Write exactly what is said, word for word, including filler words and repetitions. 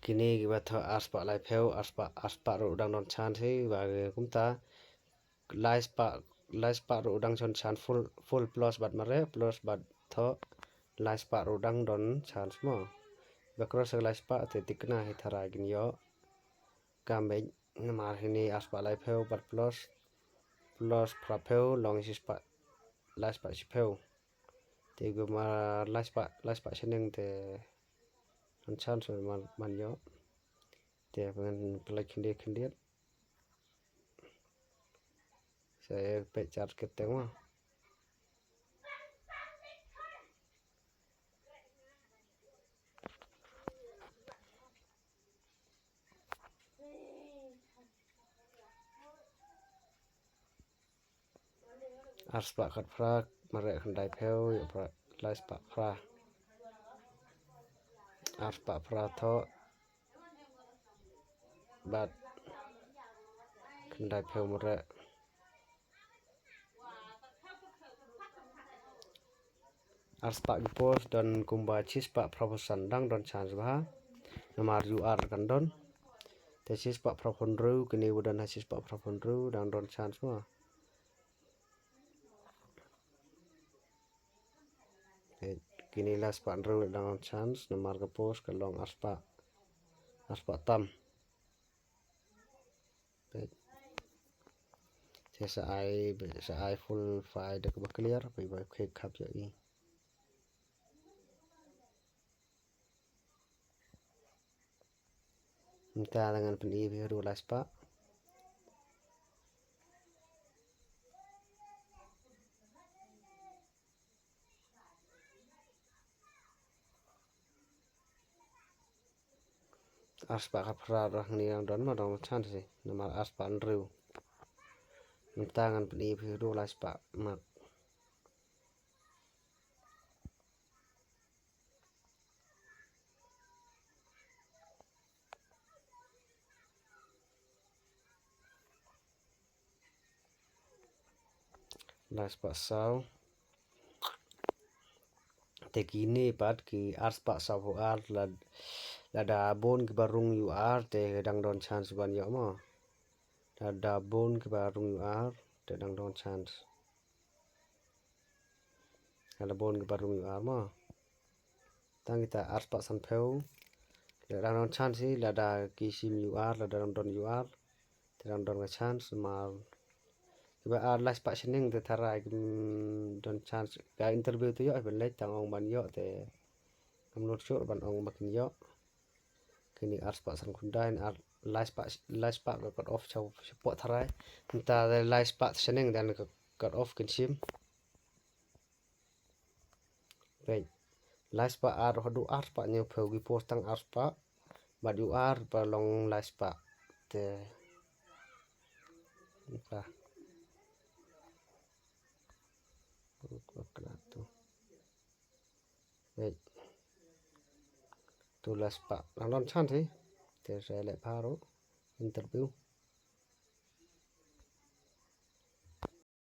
Kine kiba thoh arspah laiphew, arspah, arspah ruh dang don chance hi, ba kumta, laispah, laispah ruh dang don chance full, full plus bad mareh, plus bad thoh, laispah ruh dang don chance mo. Ba cross laispah te thikna hi tharai kin ïoh. Kam bad namar hini arspah laiphew bad plus, plus phraphew long shispah, laispah shiphew. Te ba mar laispah, laispah shaneng te an chance man, man ïoh. Te ban pynlait khyndiat khyndiat. Sa peit chart kit teng ma. Arspah khatphra, mareh khyndaiphew, ïoh phra, laispah phra. Arspah phra thoh, bad khyndaiphew mareh. Arspah ki post don kumba shispah phraphew san dang don chance bha. Namar U R kan don. Te shispah phraphew hynriew, kine ba don ha shispah phraphew hynriew dang don chance ma. Te kine laispah hynriew dang don chance, namar ka post ka long arspah, arspah tam. Peit. Te sa ai, sa ai full file da kaba clear, ba, ba khie khap ïa i. Mynta ngan pyni phi haduh laispah. Arspah khatphra ruh hangne dang don ma, dang don chance hi. Namar arspah hynriew. Mynta ngan pyni phi haduh laispah mark. Laispah saw. Te kine pat ki arspah sawphew ar, lad-, lada bun kiba rung U R te dang don chance ban ïoh mo. Lada bun kiba rung U R te dang don chance. Lada bun kiba rung U R mo. Tang kita arspah sanphew. Lada dang don chance hi, lada ki shim U R, lada dang don U R, te dang don ka chance, namar kiba ar laispah shaneng te tharai kim don chance. Ka interview te ïoh, ban leit tang ong ban ïoh te ngam nud shuh ban ong ba kin ïoh. Kine arspah san khyndai, ar laispah, laispah ka cut off shaw, shapoh tharai. Mynta laispah shaneng dan ka cut off kin shim. Peit. Laispah ar haduh arspah hynñiewphew, ki post tang arspah. Bad U R ba long laispah. Te. Mynta. Peit. Tu laispah. Dang don chance hi. Te sa leh pha ruh. Interview.